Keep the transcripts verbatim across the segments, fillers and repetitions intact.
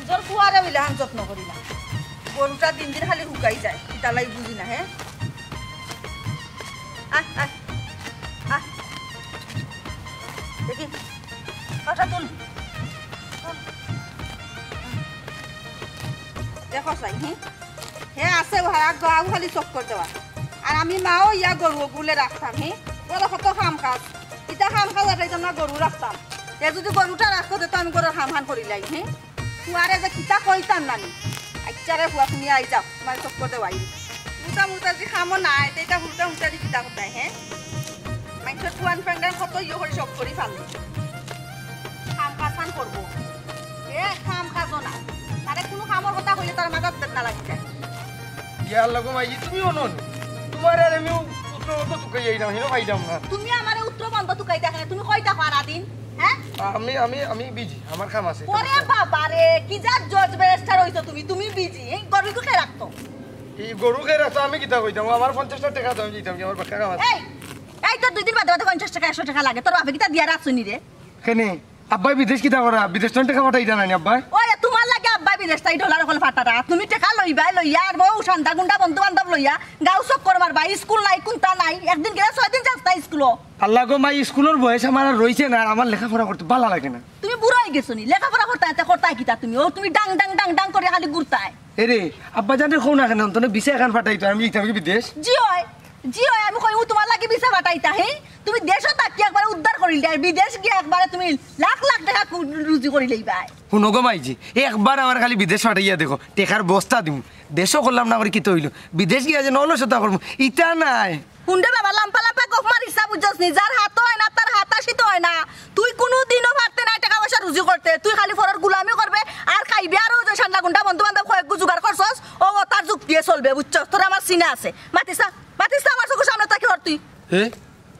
তোর ফুয়ারে অইলাখান যত্ন করি না। গরুটা দিন দিন খালি হুকাই যায়, কিতার লাগি বুঝি না, হে? আয়, আয়, আয়। দেখি, ওটা তুল। তুল। দেখো চাই, হে? হে আছে, ও আর আগ, আগ খালি চক্কর দেওয়া। আর আমি মাও ইয়া গরু ওগুলে রাখতাম, হে? বলো কত কাম কাজ। ইতা কাম কাজ এটাই তো না গরু রাখতাম। এ যদি গরুটা রাখতো, তে তো আমি গরুর কাম হান করিলাই, হে? ফুয়ারে যে কিতা কইতাম নানি। আচ্ছা রে ফুয়া, তুমি আই যাও, তোমার চক্কর দেওয়াই। মুতা মুতা যে কামও নাই, তে এটা হুলটা হুলটা দি কিতা করতাই, হে? মাইনষর ফুয়ান ফান্ডান কত ইয়ে করি সব করি ফালে। কাম কাজ হান করবো। এ কাম কাজও না। তারে কুনু কামর কথা কইলে তার মাথাত না লাগি যায়। ইয়ার লাগো মাই, তুমি অনন। তোমার আর আমি উত্তর মতো তুকাই যাই না, হেন পাইতাম না। তুমি আমারে উত্তর বন্ধ তুকাই দেখে না, তুমি কইতা পারা দিন, হে? আমি, আমি, আমি বিজি, আমার কাম আছে। ওরে বাবা রে, কি জাত জজ ব্যারিস্টার অইছো তুমি, তুমি বিজি, এই গরু তো কে রাখতো? এই গরু কে রাখতো, আমি কিতা কইতাম? আমার পঞ্চাশটা টেকা দাও, আমি দিতাম কি, আমার বাক্কা কাম আছে। এই, এই তোর দুই দিন বাদে বাদে পঞ্চাশ টেকা, একশো টেকা লাগে, তোর বাপে কিতা দিয়া রাখছো নি রে? কেনে? আব্বায় বিদেশ কিতা করা? বিদেশ তো টেকা পাঠাইতা নানি আব্বায়? ওরে, তোমার লাগি আব্বায় বিদেশ তাই ডলার অকল ফাটারা। তুমি টেকা লইবায়, লইয়া আর বউ সান্দা গুন্ডা বন্ধু বান্ধব লইয়া গাঁও চক্কর মারবায়, স্কুল নাই, কুন্তা নাই, একদিন গেলে ছয় দিন যাস না স্কুলো। আল্লাহ গো মাই, স্কুলর বয়স আমার আর রইছে না, আর আমার লেখাপড়া করতে ভালা লাগে না। তুমি বুড়া অই গেছো নি, লেখাপড়া করতায়, এতে করতায় কিতা তুমি? ও তুমি ডাং ডাং ডাং ডাং করি খালি ঘুরতায়। এরে, আব্বাজানরে কও না কেনে, অন্তত ভিসা এখান ফাটাইতো, আমি যাইতাম কি বিদেশ? জি অয়, জি অয়, আমি কইমু তোমার লাগি ভিসা ফাটাইতা, হে? তুমি দেশো থাকি একবারে উদ্ধার করিলায়, আর বিদেশ গিয়া একবারে তুমি লাখ লাখ টেকা কু-, রুজি করিলাইবায়। হুনো গো মাইজি, একবার আমার খালি বিদেশ ফাটাইয়া দেখো, টেকার বস্তা দিমু। দেশো করলাম না করি কিতা অইলো? বিদেশ গিয়া যে নলসতা করমু, ইতা নায়। হুনরে বাবা, লাম্পা লাম্পা গফ মারিস না, বুঝছস নি? যার হাতো অয় না, তার হাতাশি তো অয় না। তুই কুনু দিনও পারতে নায় টেকা পয়সা রুজি করতে, তুই খালি ফরর গুলামি করবে, আর খাইবে, আর অউ যে সান্দা গুন্ডা বন্ধু বান্ধব কয়েকগু জুগার করছস, অউ অতার যুক্তিয়ে চলবে, বুঝছস? তোর আমার চিনা আছে। মাতিস না, মাতিস না আমার চকুর সামনে থাকি হর তুই। এ?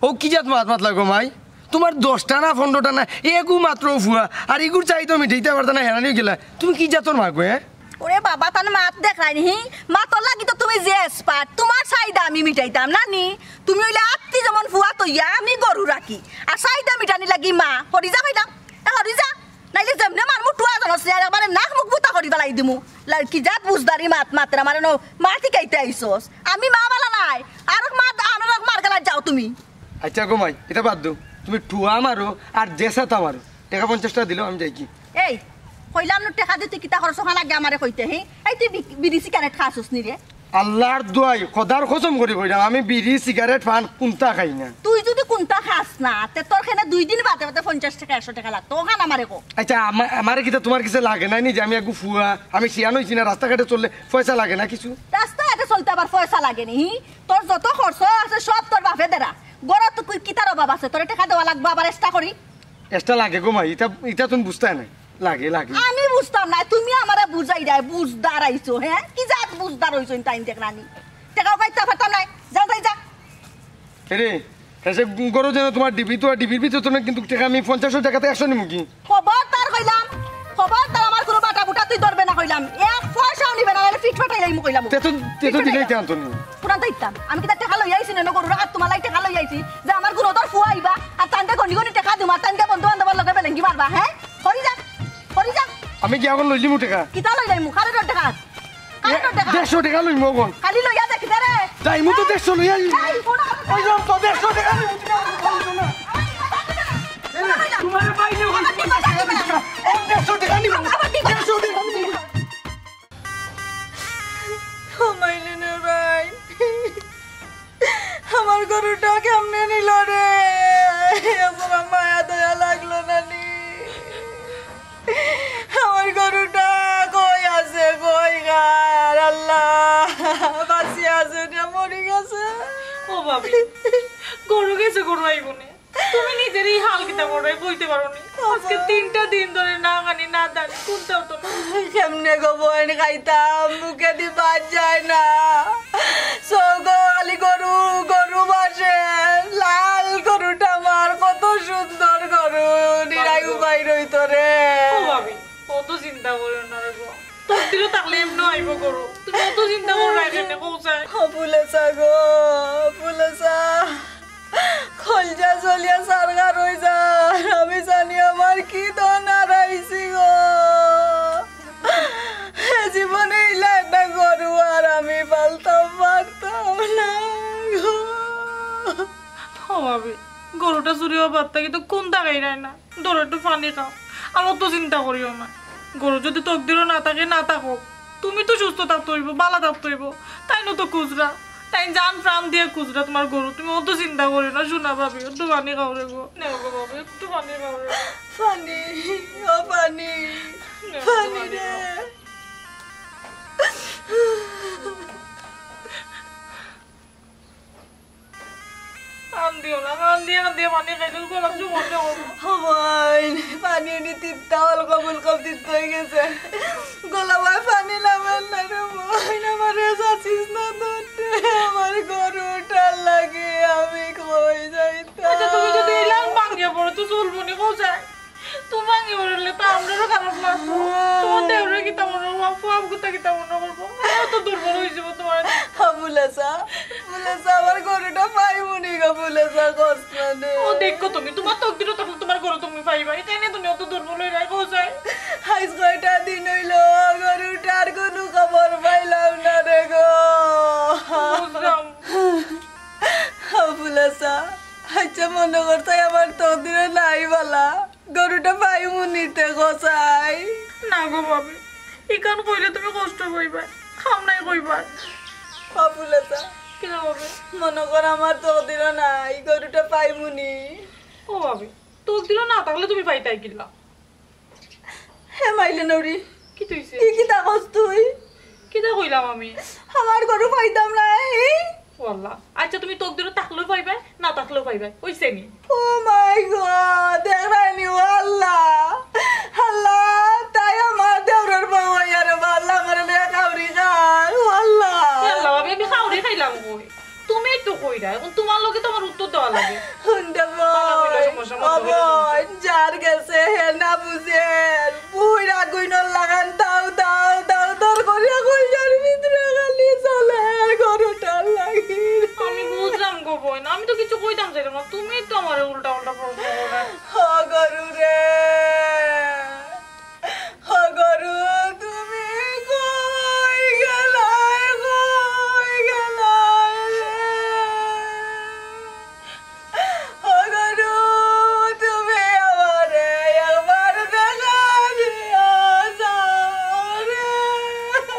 অউ কি জাত মাত মাতলা গো মাই? তোমার দশটা না পনরোটা না, এগু মাত্র ফুয়া, আর ইগুর চাহিদা মিটাইতা পারতা না, হেরান অইগেলা। তুমি কি জাতর মা গো, হে? ওরে বাবা, তান মাত দেখরায় নি, হি? মাতর লাগি তো তুমি যে expert, তোমার চাহিদা আমি মিটাইতাম না নি? তুমি অইলে আত্তি যেমন ফুয়া তইয়া আমি গরু রাখি, আর চাহিদা মিটানির লাগি মা। হরি যা কইলাম, এ হরি যা, নাইলে যেমনে মারমু টুয়া জানোস নি, আর একবারে নাক মুখ বুতা করি ফালাই দিমু। লা-, কি জাত বুঝদারি মাত মাতের, আমারে নু মাত হিকাইতে আইছস? আমি মা বালা নায়, আর এক মাত, আর এক মার গালাত যাও তুমি। আচ্ছা গো মাই, ইতা বাদ দেও। তুমি টুয়া মারো আর যেছা তা মারো, টেকা পঞ্চাশটা দিলাও, আমি যাইগি। এই, কইলাম নু টেকা দি তুই কিতা করস, অখান আগে আমারে কইতে, হে? এই তুই বি-, বিড়ি সিগারেট খাছস নি রে? আল্লার দোয়াই, খোদার কসম করি কইরাম, আমি বিড়ি, সিগারেট, পান কুন্তা খাই না। তুই যুদি কুন্তা খাস না, তে তোর কেনে দুই দিন বাদে বাদে পঞ্চাশ টেকা, একশো টেকা লাগতো, অখান আমারে ক। আচ্ছা, আমা-, আমারে কিতা তোমার গেছে লাগে না নি যে আমি এগু ফুয়া, আমি শিয়ান অইছি না, রাস্তাঘাটে চললে পয়সা লাগে না কিছু? রাস্তাঘাটে চলতে আবার পয়সা লাগে নি? তোর যত খরচ আছে সব তোর বাপে দেরা। ঘরো তো কই কিতার অভাব আছে, তোরে টেকা দেওয়া লাগবো আবার extra করি? Extra লাগে গো মাই, ইতা, ইতা তুমি বুঝতায় নায়। লাগে, লাগে। আমি বুঝতাম নায়, তুমি আমারে বুঝাইরায়, বুঝদার আইছো, হে? কি জাত বুঝদার অইছো তাইন দেখরায় নি? টেকাও পাইতা পারতাম নায়, যাও তাই যা। এরে, এসে ঘরো যেন তোমার ডিবি, তোমার ডিবির ভিতরে তো না কিন্তু টেকা আমি পঞ্চাশ টেকা থাকি একশো নিমু কি? খবরদার কইলাম, খবরদার আমার কুনু বাটা বুটা তুই ধরবে না কইলাম। এক পয়সাও নিবে না, নাইলে ফিট ফাটাইলাইমু কইলাম। তে তো, তে তো দিলেই তে আনতো নি। পুরান তো ইতাম। আমি কিতা টেকা লইয়া আইছি না, গরুর আগাত তোমার লাগি টেকা লইয়া আইছি। যে আমার গুণধর ফুয়া আইবা, আর তানতে গনি গনি টেকা দিমু, আর তানতে বন্ধু বান্ধবর লগে বেলেঙ্গি মারবা, হে? করি যা, করি যা। আমি গিয়া অখন লইলিমু টেকা। কিতা লইলাইমু? কারে তোর টেকা? কারে তোর টেকা? দেড়শো টেকা লইমু অখন। খালি লইয়া দেখিতে রে। যাইমু তো দেড়শো লইয়া আইমু। এই, ওই যাও তো দেড়শো টেকা লইমু, তুমি আমারে কইছো না। এই, তোমারে পাইলে অখন পঞ্চাশ টেকা দিস না। অখন দেড়শো টেকা নিমু। দেড়শো টেকা নিমু। ও মাইলিনের ভাই, আমার গরুটা কেমনে নিল রে? এখন মায়া দয়া লাগলো না নি? আমার গরুটা কই আছে, কই গার? আল্লাহ, বাঁচি আছে না মরি গেছে? ও ভাবি, গরু গেছে, গরু আইবো নে। তুমি নিজের এই হাল কিতা করবে কইতে পারো নি? আজকে তিনটা দিন ধরে না খানি না দানি কুন্তাও তো না। কেমনে গো বইন খাইতাম, মুখে দি বাদ যায় না। চোখো খালি গরু, গরু ভাসে। লাল গরুটা আমার, কত সুন্দর গরু, নিরাই উপায় রইতো রে। ও ভাবি, অত চিন্তা করিও না রে গো। তোর দিলে থাকলে এমনে আইবো গরু। তুমি অত চিন্তা করো না কেনে, কও চাই। ও ফুলেছা গো, ফুলেছা। কলজা জ্বলিয়া ছারখার অই যার। আমি জানি আমার কি ধন হারাইছি গো। চুরি অইবার থাকি তো কুন্তা খাইরায় না। ধরো, একটু পানি খাও, আর অত চিন্তা করিও না। গরু যদি তকদিরো না থাকে, না থাকো, তুমি তো সুস্থ থাকতে অইবো, বালা থাকতে অইবো। তাইন তো খুজরা, তাইন জান প্রাণ দিয়া খুজরা তুমার গরু। তুমি অত চিন্তা করিও না, সোনা ভাবি, একটু পানি খাও রে গো। নেও গো ভাবি, একটু পানি খাও রে। পানি, ও পানি, নেও গো পানি ভাবি, রে। খাও। কান্দিও না, কান্দিয়া কান্দিয়া পানি খাইলে গলা শুকাই যাইবো। ও বইন, পানি নি তিতা, অলকম অলকম তিতা অই গেছে। গলা বায় পানি নামের না রে বইন, আমারে চাচিস না ধরতে। আমার গরুটার লাগি আমি কই যাইতাম। আচ্ছা, তুমি যদি ইলান ভাঙ্গিয়া পড়ো, তো চলবো নি, কও চাই? তুমি ভাঙ্গি পড়লে তো আমরারও খারাপ লাগবো। তুমার দেওরে কিতা মনো করবো? ফুয়া গুতা কিতা মনো করবো? আরো তো দুর্বল অই যাইবো তুমার। হ্যাঁ, বুলেছা, বুলেছা, আমার গরুটা পাইমু নি গো, বুলেছা, কষ্ট নে। ও দেখো তুমি, তুমার তকদিরো থাকলে তুমার গরু তুমি পাইবায়। ইতা কেনে তুমি অত দুর্বল অইরায়, কও চাই? আইজ কয়টা দিন অইলো, গরুটার কুনু খবর পাইলাম না রে গো। বুঝলাম। হ্যাঁ, বুলেছা, আচ্ছা, মনো করতায় আমার তকদিরো নাই বালা। গরুটা পাইমু নি তে কও চাই। না গো ভাবি, ইখান কইলে তুমি কষ্ট পাইবায়, কাম নাই কইবার। ও বুলেছা, কিতা ভাবি? মনো কর আমার তকদিরো নাই, গরুটা পাইমু নি। ও ভাবি, তকদিরো না থাকলে তুমি পাইতায় কিলা? হে মাইলে নরি, কিতা অইছে? ই কিতা কস তুই? কিতা কইলাম আমি? আমার গরু পাইতাম না, এই? ও আল্লাহ। আচ্ছা, তুমি তকদিরো থাকলেও পাইবায়, না থাকলেও পাইবায়। অইছে নি? Oh my God, দেখরায়নি, ও আল্লাহ। আল্লাহ, তাই আমার দেওরর বউ অইয়া রে বা, আল্লাহ, আমারে লইয়া খাউরি খার, ও আল্লাহ। এ আল্লাহ, ভাবি, আমি খাউরি খাইলাম কই? তুমি তো কইরায়, অখন তুমার লগে তো আমার উত্তর দেওয়া লাগে। হুন রে বইন, ও বইন, যার গেছে হে না বুঝের। বুইড়া গুইনর লাখান দাউ দাউ দাউ দর করিয়া কইলার ভিতরে খালি চলে, গরুটার লাগি। আমি বুঝলাম গো বইন, আমি তো কিছু কইতাম চাইলাম না, তুমি তো আমারে উল্টা উল্টা প্রশ্ন করো। ও গরু রে, ও গরু, তুমি কই গেলায়, কই গেলায় রে? ও গরু, তুমি আমারে একবার দেখা দিয়া যাও রে।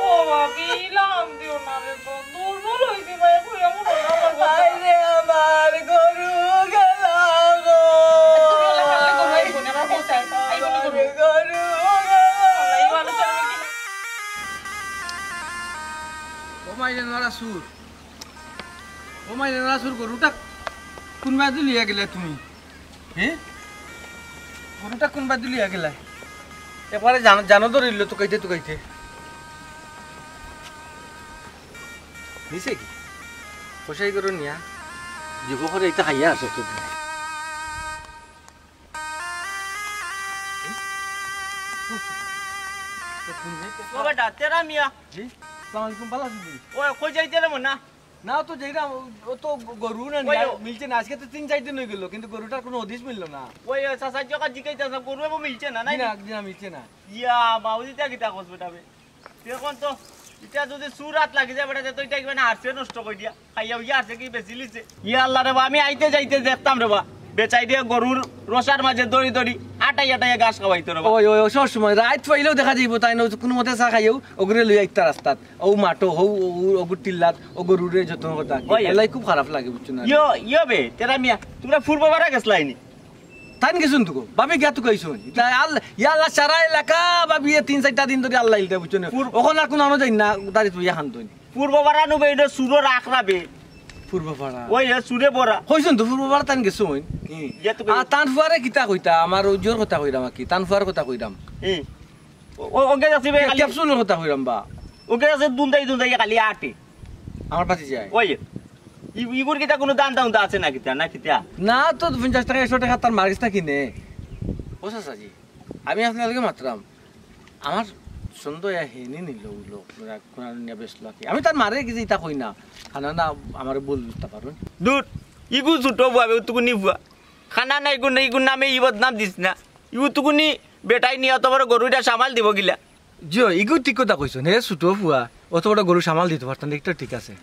ও ভাবি, ইলান দিও না রে, তো দুর্বল অইছি ভাই, কইয়া মনে হয় আমার গরু। হায় রে আমার গরু গেলা গো। তুমি ওলা পারলে গরু আইবো না, আমার পৌঁছায়। আইবো না গরু। গরু গেলা। আল্লাহ, এই মানুষ আমি কি ও মাইরে নড়া সুর, ও মাইরে নড়া সুর, গরুটা কুনবায়দি লইয়া গেলায় তুমি? হে? গরুটা কুনবায়দি লইয়া গেলায়? একবারে জানো, জানো ধরিল তুকাইতে তুকাইতে। নিছে কি? কষাই গরু নিয়া? দিব করে ইতা খাইয়া আছে তো। ও বেটা, তেরা মিয়া। জি, আসসালামু আলাইকুম, ভালা আছইন নি? ও, কই যাইতে রে মনা? না, তো যাইরাম, ও তো গরু না ওই নিয়া ও। মিলছে না। আজকে তো তিন চাইর দিন অই গেল, কিন্তু গরুটার কুনু হদিস মিলল না। ওই, ওই, চাচা, যে কথা জিকাইতাছে, গরু এগু মিলছে না, জি নাই? না, জি না, মিলছে না। ইয়া, বাবুজি, ইতা কিতা কস বেটা বে? অখন তো, ইটা যদি চুর আত লাগি যায় বেটা, তে তো ইটা কিবা না হারছে নষ্ট করি দিয়া। খাইয়া উইয়া হারছে কি বেচিলিছে? ইয়া আল্লাহ রে বা, আমি আইতে যাইতে দেখতাম রে বা, বেচাইন্তে গরুর রশার মাঝে দড়ি দড়ি, আটাই আটাই ঘাস খাওয়াইতো রে বা। ওই, ওই, ওই, সব সময় রাইত পাইলেও দেখা যাইবো, তাইন কুনু মতে চা খাইয়াউ অগুরে লইয়া আইতা রাস্তাত। অউ মাঠো, হউ, অউ, অগুর টিল্লাত, অউ গরুরে যত্ন করতা। ওই। এলাই খুব খারাপ লাগে, বুঝছো না? ইয়ো, ইয়ো বে, তেরা মিয়া, তুমরা পূর্ব পাড়া গেছলায় নি? তাইন গেছইন তো গো, ভাবি গিয়া তুকাইছইন। ইতা আল-, ইয়া আল্লাহ, সারা এলাকা ভাবিয়ে তিন চাইরটা দিন ধরি আল্লাহ ইলতা, বুঝছো না? পূর্ব- অখন আর কুনু আনো যাইন না, দাড়ি তুইয়া খান তইন। পূর্ব পাড়া নু বে, ইনো চুরর আখড়া বে। পূর্ব পাড়া। ওই, এ চুরে ভরা। কইছইন তো পূর্ব পাড়া তাইন গেছইন। হুম। গিয়া তুকাইছইন। আর তান ফুয়ারে কিতা কইতা, আমার অউ জোর কথা কইরাম আর কি, তান ফুয়ার কথা কইরাম। হুম। ও, ও, ওকে যাচ্ছি বে, খালি ক্যাপসুলর কথা কইরাম বা। ওকে যাচ্ছি দুন্দাই দুন্দাই খালি আটে। আমার পাশে যায়। ওই, ই-, ইগুর কিতা কুনু দাম দাম আছে না কিতা, না কিতা? না তো, পঞ্চাশ টেকা, একশো টেকা তার মার গেছ থাকি নে। ও চাচাজি, আমি আপনার লগে মাতরাম। আমার সন্দেহ ইয়া হেনি নিল উলো, ওরা কোন নিয়া বেচলো কি? আমি তার মারে কিছু ইতা কই না। খানা না আমারে ভুল বুঝতা পারইন। দূর, ইগু ছোট ফুয়া বে, উতুকুনি ফুয়া। খানা না ইগু না, ইগুর নামে ই বদনাম দিস না। ইগু তুকুনি বেটায় নিয়া অত বড় গরুটা সামাল দিব কিলা? জি অয়, ইগু ঠিক কথা কইছইন। হে ছোট ফুয়া, অত বড় গরু সামাল দিতো পারতা না, ইটা ঠিক আছে।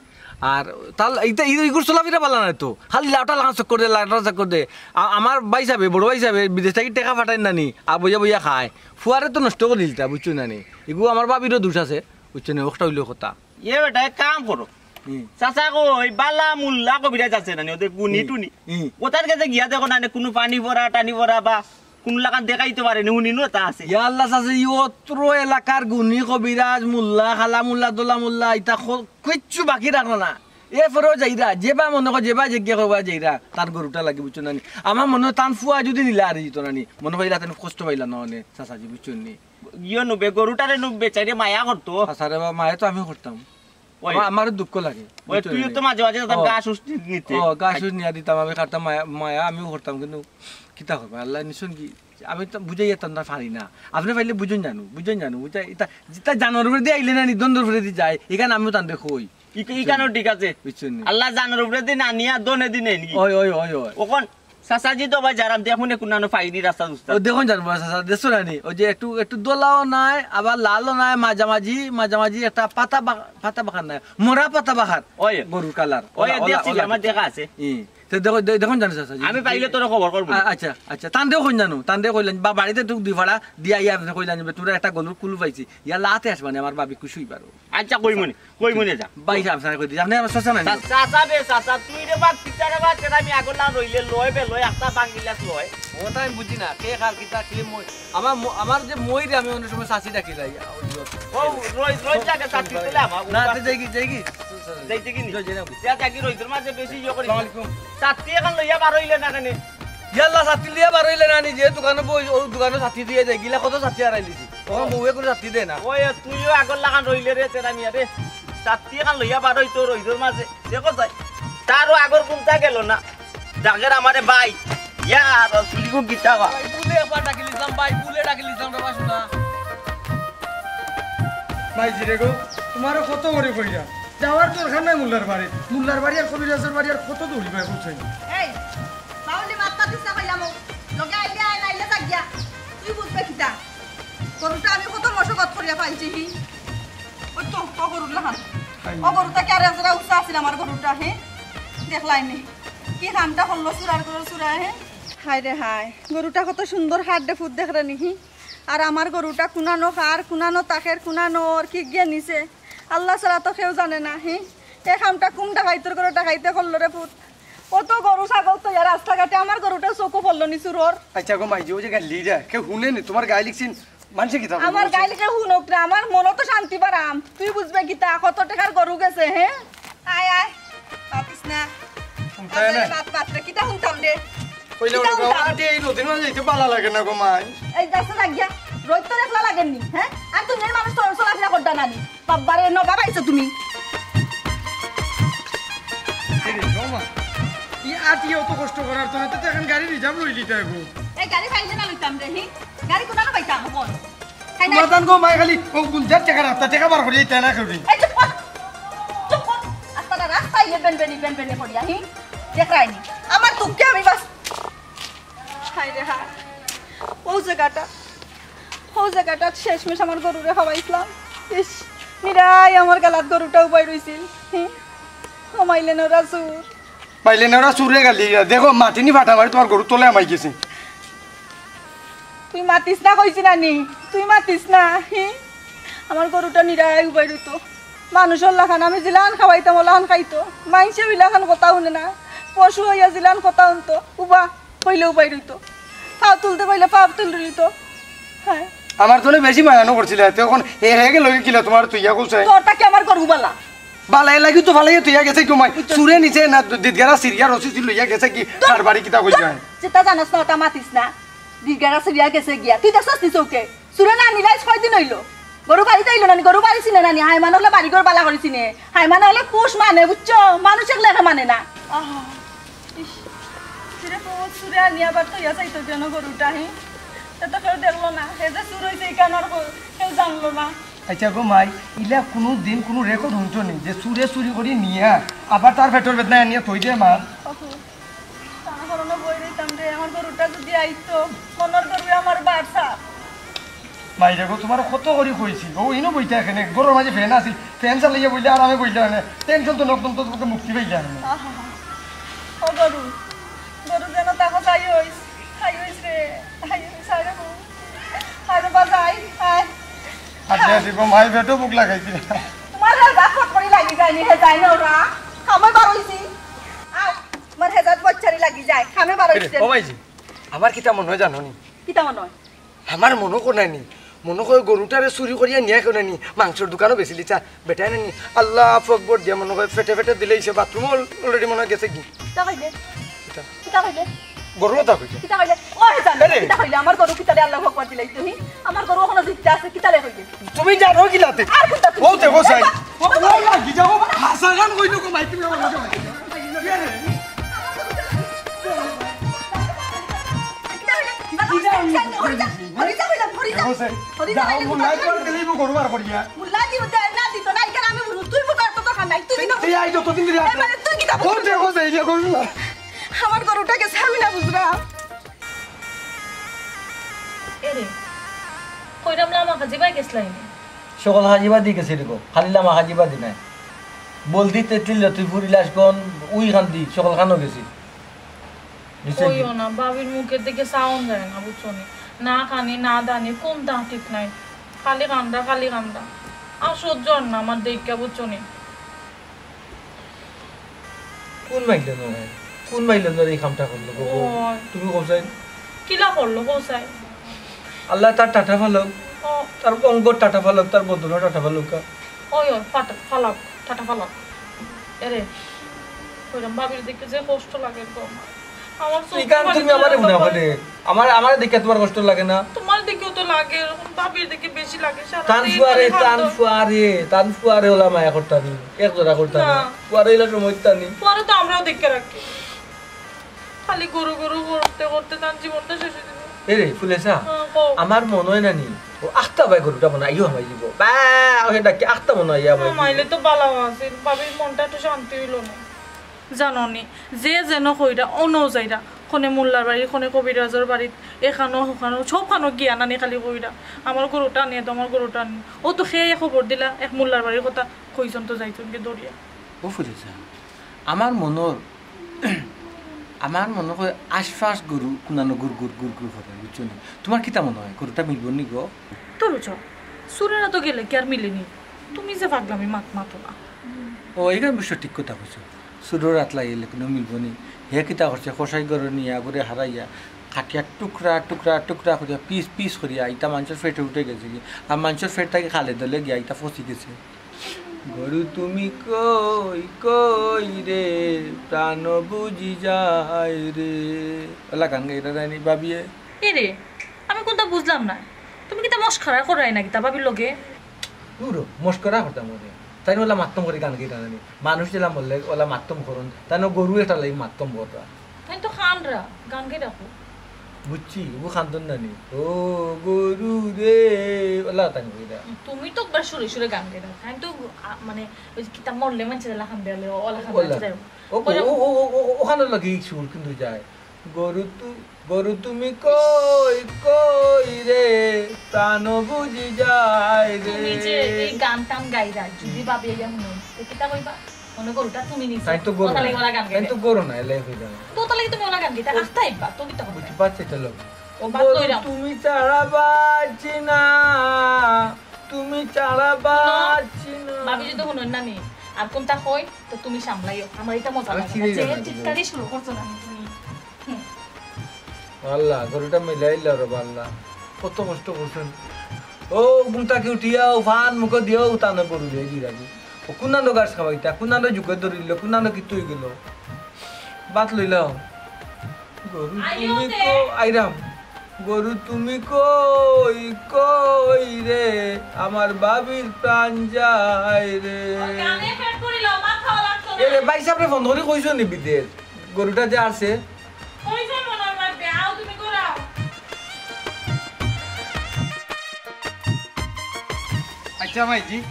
আর তার এইটা, এই, এইগুর চলাফিরা ভালা নায় তো, খালি লাউটা লাখান চক্কর দে, লাউটা চক্কর দে। আ-, আমার ভাইসাবে, বড় ভাইসাবে বিদেশ থাকি টেকা পাঠাইন না নি, আর বইয়া বইয়া খায়। ফুয়ারে তো নষ্ট করি দিলতা, বুঝছো না নি? এগু আমার ভাবিরও দোষ আছে, বুঝছো না? ওটা অইলো কথা। এ বেটা, এক কাম করো। হুম। চাচা গো, ওই বালা মুল্লা কবিরাজ আছে না নি, ওদের গুণী হুম। টুনি। হুম। ওটার কাছে গিয়া দেখো না নি, কুনু পানি পড়া, টানি পড়া বা কুনু লাখান দেখাইতো পারে নি, উনি নো তা আছে। ইয়া আল্লাহ চাচা, ই অত্র এলাকার গুণী কবিরাজ, মুল্লা, কালা মুল্লা, দলা মুল্লা, ইতা খ-, কিচ্ছু বাকি রাখলো না। এরপরেও যাইরা, যেবা মনে কর, যেবা জিজ্ঞা করবা যাইরা, তার গরুটা লাগি, বুঝছো না নি? আমার মনে হয় তান ফুয়া যদি নিলা আর দিত না নি, মনে হয় ইলা তান কষ্ট পাইলা না অনে, চাচাজি, বুঝছো নি? ইয়ো নুবে, গরুটারে নুবে, চাইরে মায়া করতো। চাচারে বা মায়া তো আমিও করতাম। ওই। আমার, আমারও দুঃখ লাগে, ওই, বুঝছো তুইও নি? তো মাঝে মাঝে তার ও। গা শুষ নি-, নিতে। ও, গা শুষ নিয়া দিতাম, আমি খাটতাম মায়া, মায়া আমিও করতাম, কিন্তু কিতা করবা, আল্লাহ নিশন কি, আমি তো বুঝাই যেতাম না, পারি না। আপনি পাইলে বুঝুন জানো, বুঝুন জানো, বুঝা, ইতা, যেটা জানোর উপরে দিয়ে আইলে না, নিদ্বন্দ্বর উপরে দিয়ে যায়, এখানে আমিও তান দেখো ওই। ই-, ইখানও ঠিক আছে। বুঝছো নি? আল্লাহ জানোর উপরে দিন আনিয়া দনে দিন এনি। ওই, ওই, ওই, ওই। ওখন চাচাজি তো ভাই যারা দেখুন না কুনানো পাইনি রাস্তা দুস্তা। ও দেখুন জানো, বড় চাচা, দেখছো না নি? ওই যে একটু, একটু দোলাও নাই, আবার লালও নাই, মাঝামাঝি, মাঝামাঝি একটা পাতা বা-, পাতা বাখার নাই, মরা পাতা বাখার। ওই। গরুর কালার। ওই, ওলা, ওলা, দেখছি, ওলা আমার পিঠা। দেখা আছে। ই, তো দেখো, দে-, দেখুন জানো চাচাজি। আমি পাইলে তোরে খবর করবো। আ-, আচ্ছা, আচ্ছা, তানদেও কইন জানো, তানদেও কইলেন, বা বাড়িতে টুক দুই ফাড়া দিয়া ইয়া আপনি কইলেন যে, "তোরা একটা গরুর কুলু পাইছি, ইয়া লাতে আসবানি, আমার ভাবি খুশি হইবার।" আচ্ছা, কইমুনি। কই মনে যা? ভাই সাহেব, সাহেব, কই দিছি। আপনি আমার চাচা না নি? চা-, চাচা বে, চাচা, তুই রে বাপ, পিতা রে বাপ, তেরা আমি আগর লান রইলে লয় বে, লয়, একটা বাঙ্গিলাস লয়। ওটা আমি বুঝি না, কে কার কিতা, কে মই। আমার ম-, আমার যে মই রে, আমি অনেক সময় চাচি ডাকি লাই। ও, রইজ, রইজ লাগে চাচি তুলে আমার। না, তে যাই কি, যাই কি? যাইতে কি নি? যাই, যাই না। যা, যা কি রইজর মাঝে বেশি ইয়ে করিস না। আসসালামু আলাইকুম। চাচি এখন লইয়া বার হইলে না কেনে? ইয়াল্লা, ছাতি লইয়া বার হইলে না নি, যে দোকানো বই, ও দোকানো ছাতি দিয়া যায়, গিলা কত ছাতি হারাই লিছি। ও বউয়ে কোনো ছাতি দেয় না। ওই, তুইও আগর লাখান রইলে রে, তেরা মিয়া রে। ছাতি এখান লইয়া বার হইতো রইদর মাঝে। দেখো যাই। তারও আগর ঘুমটা গেল না। ডাকের আমারে ভাই। ইয়া, রসুলি গো গীতা বা। ভাই, ভুলে একবার ডাকি লিছলাম, ভাই, ভুলে ডাকি লিছলাম রে বা, শোনা। ভাই, জিরে গো, তোমারও কত করে কইরা। যাওয়ার দরকার নাই মোল্লার বাড়ি। মোল্লার বাড়ি আর কবিরাজর বাড়ি আর কত দৌড়ি ভাই, বুঝছেন? এই, বাউলি মাত্তা দিস না কইলাম, ও লগে আইলে আয়, নাইলে যা গিয়া। তুই বুঝবে কিতা? গরুটা আমি কত মশকত করিয়া পালছি, হি। ওই তো, ও গরুর লাখান। ও গরুটা কি আর এজরা উষা আছিল আমার গরুটা, হে? দেখলাই নি। কি কামটা করলো চুরার গরুর চুরা, হে? হায় রে হায়, গরুটা কত সুন্দর হাড্ডে ফুট দেখরে নি, হি? আর আমার গরুটা কুনানো খার, কুনানো তাকের, কুনানো ওর কি গিয়া নিছে। আল্লাহ ছাড়া তো কেউ জানে না, হি? এ কামটা কুন ডাকাইতর ঘরো ডাকাইতে করলো রে পুত? অত গরু ছাগল তো ইয়া রাস্তাঘাটে, আমার গরুটাও চোখও পড়লো নি চুরর। আচ্ছা গো মাইজি, ওই যে গাইল লিডা, কেউ হুনে নি, তোমার গাইল লিখছিন, মানষে কিতা কইবো? আমার গাইল কেউ হুনউক না, আমার মনো তো শান্তি পারাম। তুই বুঝবে কিতা, কত টেকার গরু গেছে, হে? আয়, আয়, মাতিস না। হুনতায় না? মাত, মাত রে, কিতা হুনতাম রে? কইলে কিতা ওরে হুনতাম? বাবা, আটি এই নদীর মাঝে যাইতে ভালা লাগে না গো মাই। এই দেখছো না গিয়া, রইদ তো দেখলা লাগের নি, হে? আর তুমি মানুষ তো চলাফেরা করতা না নি। বাব্বারে, নবাব আইছো তুমি। এই রে, ও মা। ই আটিয়ে অত কষ্ট করার তো না, তো এখন গাড়ি রিজার্ভ লই লিতে হইব। এই গাড়ি পাইলে না লইতাম রে, হি? গাড়ি কুনানো পাইতাম অখন? তাই না? মাতান গো মাই খালি, ও গুলজার টেকা রাস্তা টেকা বার করি, তাই না করি। এই চুপ কর। চুপ কর। আস্তা না রাস্তা ইয়ে বেন বেনি, বেন বেনি করিয়া, হি? দেখরায়নি। আমার দুঃখে আমি বাস হায় রে হায়, ও জাগাটা, ও জাগাটা শেষমেশ আমার গরুরে খাওয়াইছিলাম। ইস, নিরাই আমার গালাত গরুটা উবাই রইছিল। হি, কমাইলে নরা চুর। পাইলে না ওরা চুরে গালি, দেখো মাটি নি ফাটা মারি তোমার গরুর তলে আমাই গেছে। তুই মাতিস না কইছি না নি, তুই মাতিস না। হি, আমার গরুটা নিরাই উবাই রইতো। মানুষর লাখান আমি জিলান খাওয়াইতাম, ওলাখান খাইতো। মাইনষে ওইলাখান কথা হুনে না। পশু হইয়া জিলান কথা হুনতো। উবা কইলে উবাই রইতো। পাও তুলতে কইলে পাও তুল রইতো। হ্যাঁ। আমার তো বেশি মায়ানো করছিলে, তে এখন এ হয়ে গেল কি কিলা তোমার তুইয়া কইছে? তোরটা কি আমার গরু বালা? বালা এ লাগি তো ফালাইয়া তুইয়া গেছে কি মাই? বুঝছো? চুরে নিছে না দিদগারা সিরিয়া রসি লইয়া গেছে কি? তোর কার বাড়ি কিতা কই যায়? যেটা জানাস না ওটা মাতিস না। দিদগারা সিরিয়া গেছে গিয়া। তুই দেখছস নি চোখে? চুরে না নিলাই ছয় দিন হইলো। গরু বাড়ি যাইলো না নি, গরু বাড়ি চিনে না নি, হাইমান হলে বাড়ি ঘর বালা করি চিনে। হাইমান হলে কুশ মানে, বুঝছো? মানুষ এগুলো একে মানে না। আহা, ইস, চুরে তো চুরে আনি আবার তো ইয়া চাইতো কেন গরুটা, হি? সে তো কেউ দেখলো না, হে যে চুর হইছে এই কানার কেউ জানলো না। আচ্ছা গো মাই, ইলা কোনো দিন কোনো রেকর্ড হুনছো নি যে চুরে চুরি করি নিয়া আবার তার পেটর বেদনায় আনিয়া থই দে মা? ওহো। তার কারণে বই রইতাম রে, আমার গরুটা যদি আইতো, মনর গরু আমার বাসা। মাইরে গো, তুমারে কত করি কইছি, অউ ইনো বইতা কেনে, ঘরর মাঝে fan আছিল, fan চালাইয়া বইলে আরামে বইলে অনে, tension তো নতুন তো মুক্তি পাইলে অনে। আহা, ও গরু, গরু যেন তাহা যাই হইস, হাই হইস রে, হাই হইস, আরে গো, আরে বাজাই, আয়। আজকে আসি গো, মাই পেটো ভুক লাগাইছে। তুমার আর বাপ করি লাগি যায়নি, হে যায় না ওরা, কামে বার হইছি। আয়, আমার হেজাত বচ্চারি লাগি যায়, কামে বার হইছে। ও মাইজি, আমার কিতা মনে হয় জানো নি? কিতা মনে হয়? আমার মনো কয় নানি, মনো কয় গরুটারে চুরি করিয়া নিয়া কেউ নানি, মাংসর দোকানো বেচিলিতা, বেটায় নানি, আল্লাহ আকবর দিয়া মনো কয় ফেটে ফেটে দিলে ইসে বাথরুমও already মনো কয় গেছে গি। কিতা কইলে? কিতা? কিতা কইলে? গরু কথা কইছে। কিতা কইলে? ও হে জানো, আরে! কিতা কইলে? আমার গরু কিতালে আল্লাহু আকবার দিলাই তুমি? আমার গরু অখনো জিন্দা আছে, কিতালে কইলে? তুমি জানো কিলাতে? আর কোনটা তুমি ও দেখো চাই। ও, ও লাগি যাও, হাসা গান কইলো গো মাই, তুমি আমার লগে মাই। কিতা কইলে? কিতা কইলে? হরি যা, হরি যা, হরি যা কইলাম, হরি যা। দেখো চাই। হরি যা, যাও, হরি যা। মুল্লাই তো আর দিলেই গরু বার করিয়া। মুল্লাই দিব, দে, না দিত না, এখানে আমি বুঝু, তুই মুখ আর তো দোকান নাই, তুই দিন। এই আই যতদিন ধরে ও, আছে। মানে, তুই কিতা ও, দেখো চাই, ইয়ে করো না। আমার গরুটা গেছে, আমি না বুঝলাম। এরে, কইরাম লামা কাজিবায় গেছলায় নি? সকল কাজিবাদি গেছি রে গো, খালি লামা কাজিবাদি নায়। বলদি তেতিল তুই ফুরিলাস কোন, উই খান্দি, সকল খানো গেছি। নিশ্চয় কইও কি? না, ভাবির মুখের দিকে চাওন যায় না, বুঝছো নি? না খানি, না দানি, কোন দাঁত ঠিক নাই। খালি কান্দা, খালি কান্দা। আর সহ্য অর না আমার দেইখা, বুঝছো নি? কোন মাইলনর, কোন মাইলনর এই কামটা করলো গো? ওই। তুমি কও চাই? কিলা করলো কও চাই? আল্লাহ তার টাটা ফালাউক, ও। তার অঙ্গ টাটা ফালাউক, তার বদনও টাটা ফালাউক। ওই, ওই, ফাটা-, ফালাউক, টাটা ফালাউক। এরে, কইরাম ভাবির দেখে যে কষ্ট লাগে গো আমার। আমার চোখ ইখান পানি তুমি আমারে ধরে হুনা রাখা করে। আমার, আমারে দেখে তোমার কষ্ট লাগে না? তোমার দেখেও তো লাগে, এরকম ভাবির দেখে বেশি লাগে। সারা তান দিন ফুয়ারে, খালি তান কান্দো। ফুয়ারে, তান ফুয়ারে ওলা মায়া করতানি, এক জোড়া করতানি। না। ফুয়ারে ইলা সময় দিতানি। ফুয়ারে তো আমরাও দেখে রাখি। খালি গরু গরু করতে করতে তান জীবনটা শেষ হয়ে যাবে। এ রে, ফুলেসা, হ্যাঁ, কও। আমার মনে হয় না নি, ও আখতা ভাই গরুটা মনে হয় আইও হামাই দিব। বা, ওকে ডাকি আখতা মনে হয় হামাই দিব। হামাইলে তো বালা আছিল, ভাবির মনটা একটু শান্তি হইল না। জানো নি, যে যেন কইরা, অনো যাইরা, কোনে মোল্লার বাড়ি, কোনে কবিরাজর বাড়ি, এখানো, ওখানো, সব খানো গিয়া নানি খালি কইরা, "আমার গরুটা আনিয়ে তো, আমার গরুটা আনিয়ে।" ও তো খেয়ে খবর দিলা, এক মোল্লার বাড়ির কথা, কইজন তো যাইজন গি দরিয়া। ও ফুলেসা, আমার মনর, আমার মনে হয় আশপাশ গরু কুনানো গুর গুর গুর গুর করে, বুঝছো নি? তোমার কিতা মনে হয়, গরুটা মিলবো নি গো? তোর বুঝছো, সুরেরা তো গেলে কি আর মিলেনি? তুমি যে পাগলামি মাত মাতো না। ও, এখানে অবশ্য ঠিক কথা কইছো। সুরর আতলা এলে কোনো মিলবো নি। হে কিতা করছে, কষাই গরু নিয়া গরে হারাইয়া, কাটিয়া টুকরা, টুকরা, টুকরা করিয়া, পিস, পিস করিয়া, ইটা মানুষের পেটে উঠে গেছে কি, আর মানুষের পেট থাকি খালে দলে গিয়া, ইটা ফসি গেছে। গরু তুমি কই, কই রে, প্রাণ বুঝি যায় রে। ওলা গান গাইরা যায়নি ভাবিয়ে। এ রে, আমি কোনটা বুঝলাম না। তুমি কিতা মস্করা করাই না কিতা ভাবির লগে? দূর, মস্করা করতাম ওরে। তাই ওলা মাততাম করে গান গাইরা জানি। মানুষ যেলা মরলে ওলা মাততাম করুন। তাই না গরু একটা লাগি মাততাম বড়রা। তাই তো খানরা, গান গাই রাখো। বুঝছি, ও খান্দন নানি। ও গরু রে, ওলা তাই কইরা। তুমি তো একবার সুরে সুরে গান গাই রাখো। তাই তো, আ, মানে, ওই যে কিতা মরলে মানছে ওলা খান দেয়ালে, ওলা খান ওলা। দেয়ালে। ও, ও, কইরা ও, ও, ও, ও, ওখানে লাগি সুর কিন্তু যায়। গরু তু-, গরু তুমি কই, কই রে, প্রাণ বুঝি যায় রে। তুমি যে এই গান টান গাইরা, যদি ভাবি আইয়া হুনো, তো কিতা কইবা? মনে গরুটা তুমি নিছো। তাই তো গরু ওটা লাগি না। ওলা গান তাই গাইরা। তো গরু না, এলাই হয়ে যাবে। তো ওটা লাগি তুমি ওলা গান গাইতা, আস্তা আইবা, তো কিতা হবে? বুঝি পারছি তো লোক। ও বাদ গরু কইরাম। তুমি ছাড়া বাঁচি না, তুমি ছাড়া হুনো, বাঁচি না। ভাবি যদি হুনন না নি, আর কোনটা কই, তো তুমি সামলাইও। আমার এটা মজা আমি লাগে না। চিনি যে না। টিটকারি শুরু করছো না তুমি। হুম। আল্লাহ, গরুটা মিলাইল রে আল্লাহ। কত কষ্ট করছেন। ও, ঘুম থাকি উঠিয়া, ও ফান মুখো দিও, ও তানো গরু দিয়ে গিরাগি। ও কুনানো গাছ খাওয়াইতা, কুনানো জুকে ধরিল, কুনানো কিতা হয়ে গেল। বাত লইলাম। গরু আইও তুমি তে। কো-, আইরাম। গরু তুমি কই, কই রে, আমার ভাবির প্রাণ যায় রে। ওই গানে পেট করিল, মাত খাওয়া লাগতো না। এ রে, ভাই সাহেবরে ফোন করি কইছো নি বিদেশ? গরুটা যে আছে? কইছো মনে হয় মারবে, আও তুমি করাও। আচ্ছা মাইজি,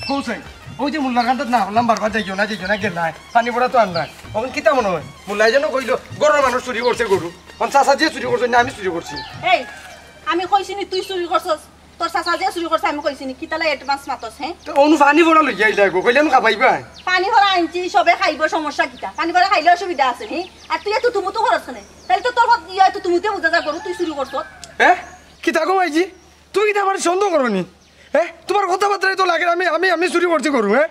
কও চাই, ওই যে মোল্লার কান্দাত না করলাম বারবার যাইও না, যাইও না, গেলায়, পানি পড়া তো আনলায়। অখন কিতা মনে হয়? মোল্লায় যেন কইলো, "ঘরর মানুষ চুরি করছে গরু।" অখন চাচা যে চুরি করছে, না আমি চুরি করছি? এই, আমি কইছি নি তুই চুরি করছস? তোর চাচা যে চুরি করছে আমি কইছি নি, কিতালা advance মাতস, হে? তে অনু পানি ভরা লইয়া আইলা গো, কইলে আমি খাবাইবা? পানি ভরা আনছি, সবে খাইবো, সমস্যা কিতা? পানি ভরা খাইলে অসুবিধা আছে নি? আর তুই এত তুমুতু খরচ কেনে? তাইলে তো তোর হত-, ইয়া, এত তুমুতে বুঝা যায় গরু তুই চুরি করছস। হে? কিতা গো মাইজি? তুমি কিতা আমারে সন্দেহ করো নি? হে? তুমার কথাবার্তায় তো লাগে আমি, আমি, আমি চুরি করছি গরু, হে?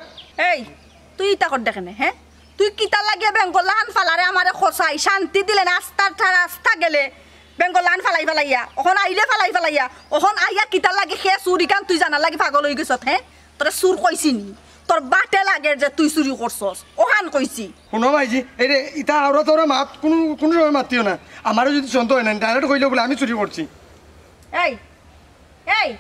এই, তুই ইতা কর দেখে নে, হে? তুই কিতার লাগিয়া বেঙ্গল লাখান ফালারে আমারে খসাই, শান্তি দিলে না, আস্তা ঠা-, আস্তা গেলে বেঙ্গল লাখান ফালাই ফালাইয়া, অখন আইলে ফালাই ফালাইয়া, অখন আইয়া কিতার লাগি হে চুর ইখান তুই জানার লাগি পাগল অইগেছত, হে? তোরে চুর কইছি নি? তোর বাটে লাগে যে তুই চুরি করছস, অখান কইছি। হুনো মাইজি, এই রে, ইতা আওরা তোরা মাত, কুনু, কুনু সময় মাতিও না। আমারে যুদি সন্দেহ অয় না, direct কইলো বুলে আমি চুরি করছি। এই, এই,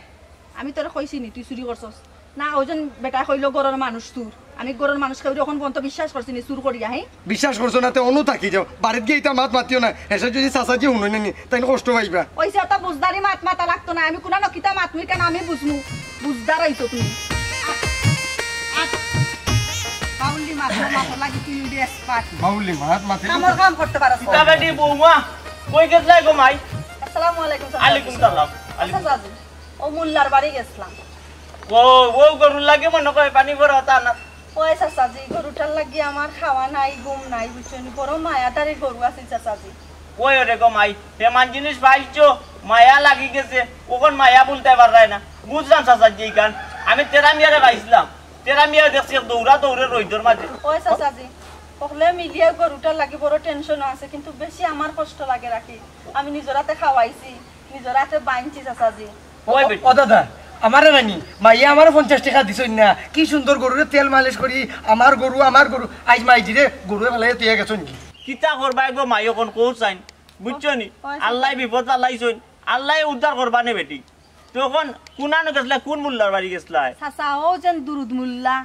আমি তোরে কইছি নি তুই চুরি করছস? না, ওইজন বেটায় কইলো ঘরর মানুষ চুর। আমি ঘরর মানুষ কেউরে অখন পর্যন্ত বিশ্বাস করছি নি চুর করিয়া, হে? বিশ্বাস করছো না, তে অনু থাকি যাও। বাড়িত গিয়া ইতা মাত মাতিও না। হেষে যুদি চাচাজি হুনইন নি, তাইন কষ্ট পাইবা। অইছে, অত বুঝদারি মাত মাতা লাগতো না। আমি কুনানো কিতা মাতমু ইখান আমি বুঝমু। বুঝদার অইছো তুমি। আট, আট। বাউল্লি মাত, মাতর লাগি তুই উঠে expert। বাউল্লি মাত মাতে কামর কাম করতে পারস না। কিতা বেটি বৌমা, কই গেছলায় গো মাই? আসসালামু আলাইকুম, চাচা। আলাইকুম সালাম। আচ্ছা, চাচা, ও মোল্লার বাড়ি গেছলাম। ও, ও গরুর লাগি মনে কয় পানি ভরা তা না। ওই চাচাজি, গরুটার লাগি আমার খাওয়া নাই, ঘুম নাই, বুঝছইন নি? বড় মায়াদারি গরু আছিল চাচাজি। ওই ওরে গো মাই, হেমান জিনিস পাইছো, মায়া লাগি গেছে, অখন মায়া ভুলতায় পাররায় না। বুঝলাম চাচাজি ইখান, আমি তেরা মিয়ারে পাইছলাম, তেরা মিয়ারে দেখছি এক দৌড়া দৌড়ে রইদর মাঝে। ওই চাচাজি, হকলে মিলিয়া গরুটার লাগি বড় tension আছে, কিন্তু বেশি আমার কষ্ট লাগে রাখি। আমি নিজর আতে খাওয়াইছি, নিজর আতে বাইনছি চাচাজি। ওই বেটি। ও দাদা, আমারে নানি, মাইয়া আমারে পঞ্চাশ টেকা দিছইন না। কি সুন্দর গরুরে তেল মালিশ করি, আমার গরু, আমার গরু। আইজ মাইজিরে গরুয়ে ফালাইয়া তুইয়া গেছইন কি? কিতা করবায় গো মাই, অখন কও চাইন, বুঝছো নি? ওই, ওই, আল্লায় বিপদ ফালাইছইন, আল্লায় উদ্ধার করবা নে বেটি। তে অখন কুনানো গেছলায়, কুন মোল্লার বাড়ি গেছলায়? চাচা, ও যেন দুরুদ মোল্লা,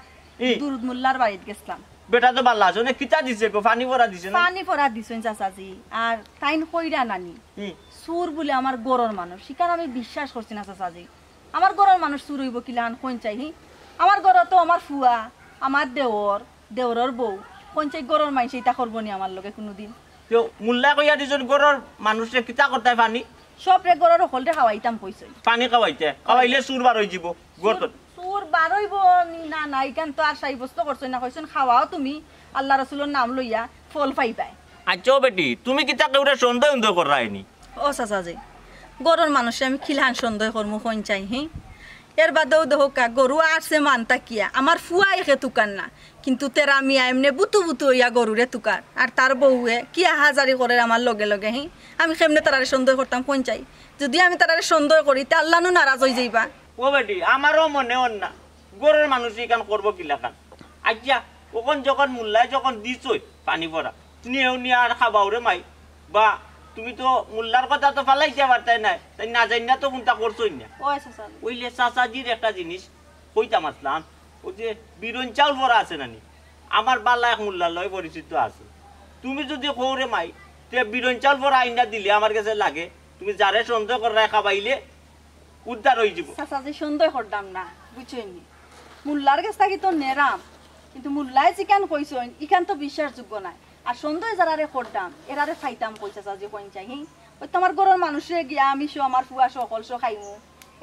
ই। দুরুদ মোল্লার বাড়িত গেছলাম। বেটা তো ভালা আছে, অনে কিতা দিছে গো? পানি পড়া দিছে না? পানি পড়া দিছইন চাচাজি। আর তাইন কইরা নানি, হুম। চুর বুলে আমার ঘরর মানুষ, ইখান আমি বিশ্বাস করছি না চাচাজি। আমার ঘরর মানুষ চুর অইবো কিলাখান কইন চাই, হি? আমার ঘরো তো আমার ফুয়া, আমার দেওর, দেওরর বউ, কইন চাই ঘরর মাইনষে ইতা করবো নি আমার লগে কুনুদিন? তে মোল্লায় কইয়া দিছইন ঘরর মানুষরে কিতা করতায় পানি? সবরে ঘরর হকলরে খাওয়াইতাম কইছইন। পানি খাওয়াইতে? খাওয়াইলে চুর বার অইযিবো। ঘর তো চুর, চুর বার অইবো নি না, না, ইখান তো আর সাব্যস্ত করছইন না, কইছইন খাওয়াও তুমি, আল্লাহ রসুলর নাম লইয়া ফল পাইবায়। আচ্ছা ও বেটি, তুমি কিতা কেউরে সন্দেহ উন্দেহ কররায় নি? ও চাচাজি, ঘরর মানুষরে আমি কিলাখান সন্দেহ করমু কইন চাই, হি? এর বাদেও দেখউক্কা, গরু আরছে মান থাকিয়া, আমার ফুয়া একে তুকার না, কিন্তু তেরা মিয়া এমনে বুতু বুতু অইয়া গরুরে তুকার, আর তার বউয়ে কি আহাজারি করের আমার লগে লগে, হি? আমি কেমনে তারারে সন্দেহ করতাম কইন চাই? যুদি আমি তারারে সন্দেহ করি, তে আল্লাহ নু নারাজ অইযাইবা। ও বেটি, আমারও মনে অর না, ঘরর মানুষে ইখান করবো কিলাখান? আচ্ছা, অখন যখন মোল্লায় যখন দিছইন পানি পড়া, নিয়েও নিয়া আর খাবাও রে মাই, বা তুমি তো মোল্লার কথা তো ফালাইতায় পারতায় নায়, তাইন না জাইন্না তো কুনতা করছইন না। ওই চাচা। অইলে চাচাজির একটা জিনিস কইতাম আছলাম, অউ যে বিরইন চাউল বড়া আছে না নি, আমার ভালা এক মোল্লার লগে পরিচিত আছে। তুমি যুদি কও রে মাই, তে বিরইন চাউল বড়া আইন্না দিলে আমার গেছে লাগে, তুমি যারে সন্দেহ কররায় খাবাইলে উদ্ধার অইযিবো। চাচাজি, সন্দেহ করতাম না, বুঝছইন নি? মোল্লার গেছ থাকি তো নেরাম, কিন্তু মোল্লায় যেখান কইছইন, ইখান তো বিশ্বাসযোগ্য নায়। আর সন্দেহ যারারে করতাম, এরারে পাইতাম কই চাচাজি কইন চাই, হি? ওই তো আমার ঘরর মানুষরে গিয়া আমি সহ, আমার ফুয়া সহ, হকল সহ খাইমু।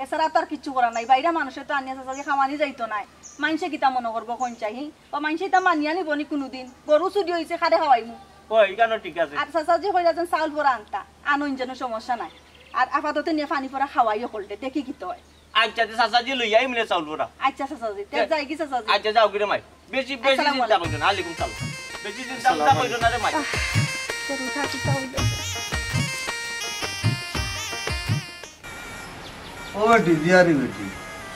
এছাড়া তো আর কিচ্ছু করার নাই। বাইরা মানুষে তো আনিয়া চাচাজি খাওয়ানি যাইতো নায়। মাইনষে কিতা মনো করবো কইন চাই, হি? বা মাইনষে ইতা মানিয়া নিবো নি কুনুদিন? গরু চুরি অইছে, কারে খাওয়াইমু? ও, ইখানও ঠিক আছে। আর চাচাজি কইরা যেন চাউল বড়া আনতা, আনইন যেন সমস্যা নাই। আর আপাতত নিয়া পানি পড়া খাওয়াই হকলরে, দেখি কিতা অয়। আচ্ছা, তে চাচাজি লইয়া আইমু নে চাউল বড়া। আচ্ছা চাচাজি, তে যাইগি চাচাজি। আচ্ছা, যাওগি রে মাই। বেশি, বেশি আসসালামু চিন্তা আলাইকুম। করিও না, আলাইকুম সালাম। বেশি চিন্তা উন্তা করিও না রে মাই। আহ, গরুটা কিতা অইলো? ও বেটি, বিয়ারি বেটি,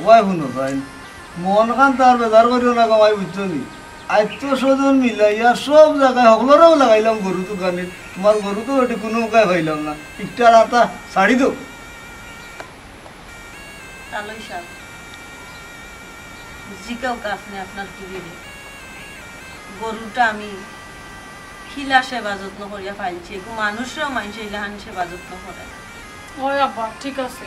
ওয়াই হুনো ভাই, মন খান তার বেজার করিও না গো মাই, বুঝছো নি? আত্মীয় স্বজন মিলাইয়া সব জাগায় হকলরেউ লাগাইলাম গরু তুকানিত, তুমার গরু তো বেটি কুনু মুখায় পাইলাম না, ইকটার আতা ছাড়ি দেও। তালই সাব, জিকাউক্কা আপনে আপনার ফুরিরে। গরুটা আমি কিলা সেবা যত্ন করিয়া পালছি, এগু মানুষরেও মাইনষে ইলাখান সেবা যত্ন করে না। ওই আব্বা, ঠিক আছে,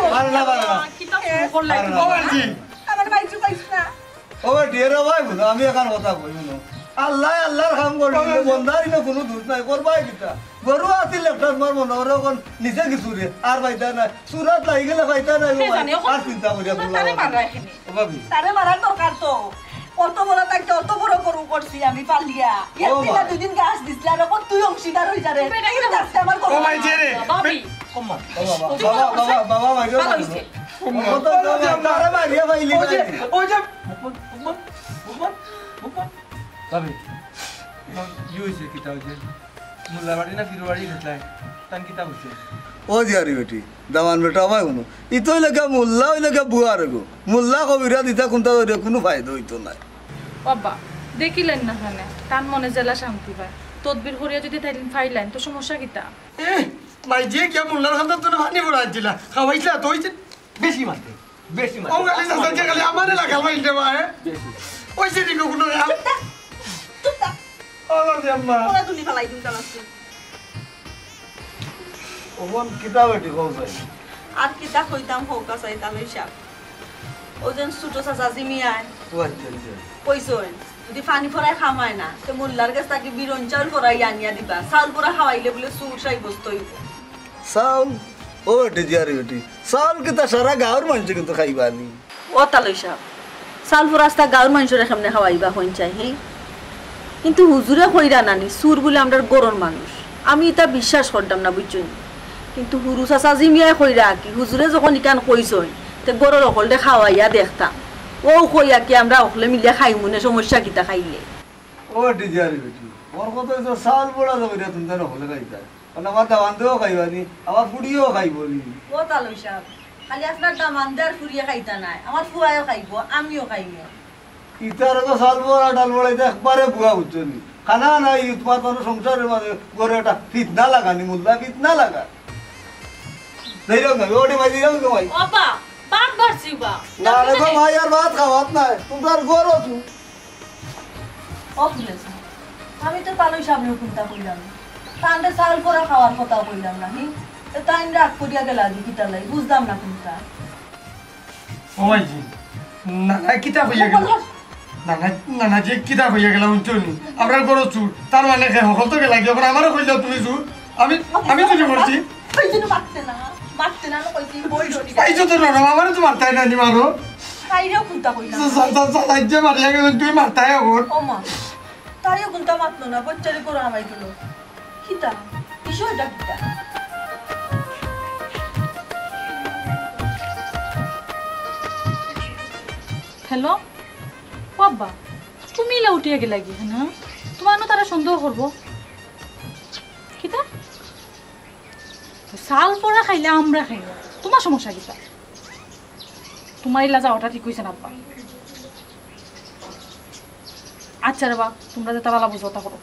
পারে না, পারে না। কিতা শুরু করলে? পারে না। ও ভাইজি। আমার ভাইজি পাইছ না। ও ভাই, ডিয়ার ভাই, বুঝো, আমি এখন কথা কই, বুঝো। আল্লাহ, আল্লাহর কাম করবি, বন্দার ইনো কুনু দোষ নাই, করবায় কিতা? গরু আছিল একটা, তোমার মনে করো, এখন নিচে কিছু রে, আর পাইতা নাই। সুরাত লাগি গেলে পাইতা নাই, ও ভাই। আর চিন্তা করিয়া তারে মারা এখানে। ও ভাবি। তারে মারার দরকার তো। অত বড় থাকতে অত বড় গরু করছি আমি পালিয়া। ও একদিন না ভাই। দুই দিন ঘাস দিছলা, আর এখন তুই অংশীদার হই যা রে। তুই আজকে আমার গরু ও ভাই, যে রে। ভাবি। বাবা, বাবা, বাবা, বাবা, মারিও না। ভালো হইছে। ও তো, তো, তো, তারে মারিয়া পাইলি ওই যে, না। ওই যে, ভাবি, কি হইছে, কিতা হইছে? মোল্লা বাড়ি না ফিরু বাড়ি গেছলাই? তান কিতা হইছে? ও জিয়ারি বেটি, দামান বেটা, আমায় হুনো। ই তো অইলে গিয়া মোল্লা, অইলে গিয়া বুয়া রে গো। মোল্লা কবিরাজ ইতা কুনতা ধরে কুনু ফায়দা হইতো নায়। বাবা, দেখিলাইন না কেনে? তান মনে যেলা শান্তি পায়। তদবির করিয়া যদি তাইন পাইলাইন, তো সমস্যা কিতা? এ, মাই যে গিয়া মোল্লার খান্দাত তো পানি পড়া আনছিলা, খাওয়াইছিলা তো, হইছে? বেশি মাতে, বেশি মাতে। ও খালি চাচা যে খালি আমারে লাগাল মাইল দেবা, হ্যাঁ? বেশি। ওই যে দিকে কোনো রাম। চুপ থাক, চুপ থাক। ও রে আম্মা। ওরা তুলি ফালাই দিন তালাক দিন। ওমন কিতা বেটি কও চাই? আর কিতা কইতাম, হউকা চাই তালই সাহেব। ও যেন ছোট চাচা জিমি আয়। ও আচ্ছা, আচ্ছা। কইছইন, যদি পানি ফড়ায় খামায় না, তে মোল্লার গেছ থাকি বিরন চাউল ফড়াই আনিয়া দিবা। চাউল ফড়া খাওয়াইলে বুলে চুর সাব্যস্ত অইবো। চাউল? ও বেটি, জিয়ারি বেটি, চাউল কিতা সারা গাঁওর মানষে কিন্তু খাইবা নি? ও তালই সাহেব, চাউল ফড়া আস্তা গাঁওর মানষরে কেমনে খাওয়াইবা কইন চাই, হে? কিন্তু হুজুরে কইরা নানি, চুর বুলে আমরার ঘরর মানুষ। আমি ইতা বিশ্বাস করতাম না, বুঝছইন? কিন্তু হুরু চাচা জিমিয়ায় কইরা কি, হুজুরে যখন ইখান কইছইন, তে ঘরর অকলরে খাওয়াইয়া দেখতাম। অউ কইয়া কি আমরা অকলে মিলিয়া খাইমু নে, সমস্যা কিতা খাইলে? ও বেটি, জিয়ারি বেটি, মোর কথা অইছে চাউল ফড়া যাবে রে, তুমি তার অকলে খাইতা। কারণ আমার দামান্দেও খাইবা নি, আমার ফুড়িও খাইবো নি। ও তালই সাহেব, খালি আপনার দামান্দে আর ফুড়িয়ে খাইতা নায়, আমার ফুয়ায়ও খাইবো, আমিও খাইমু। ইতারে তো চাউল ফড়া ডাল ফড়া ইতা একবারে বুয়া, বুঝছো নি? খানা নাই, তোমার কোনো সংসারের মাঝে ঘরো একটা ফিতনা লাগানি, মোল্লা ফিতনা লাগা। যাই হোক না, ওটি ভাই, যাই হোক না ভাই। ও আপা, ভাত বাড়ছি বা। না রে গো ভাই, আর ভাত খাওয়াত নাই, তোমরা আর গরো তুই। ও তুলেছ, আমি তো পালই সামনে কুন্তা কইলাম না, তান্ডে চাউল করা খাওয়ার কথাও কইলাম না, হি? তো তাই রাগ করিয়া গেলা দি কিতার লাগি, বুঝলাম না কুন্তা। ও ভাইজি, নানা কিতা কইয়া গেল? নানা, নানা যে কিতা কইয়া গেল, হুনছো নি? আমরা গরো চুর, তার মানে কে হকল তো গেলা কি? এখন আমারে কইলাও তুমি চুর? আমি, আমি চুরি করছি? ওই জন্য মারতে না, মারতে না, আমি কইছি, বই ধরি। পাইছো তো নরম, আমারে তো মারতায় না নি, মারো। তাইরেও কুন্তা কইলাম। যা, যা, যা, যা, যা, মারিয়া গেল, তুমি মারতায় এখন। ও মা, তাইও কুন্তা মাতলো না, বচ্চারি করে হামাই দিল। কিতা? বিষয়টা কিতা? হ্যালো? ও আব্বা, তুমি ইলা উঠিয়া গেলা কি, হ্যাঁ? তোমার না তারা সন্দেহ করবো। কিতা? চাল পড়া খাইলে আমরা খাইলে তোমার সমস্যা কিতা? তোমার ইলা যাওয়াটা ঠিক হইছে না, আব্বা। আচ্ছা রে বা, তোমরা যেটা ভালা বুঝো, ওটা করো।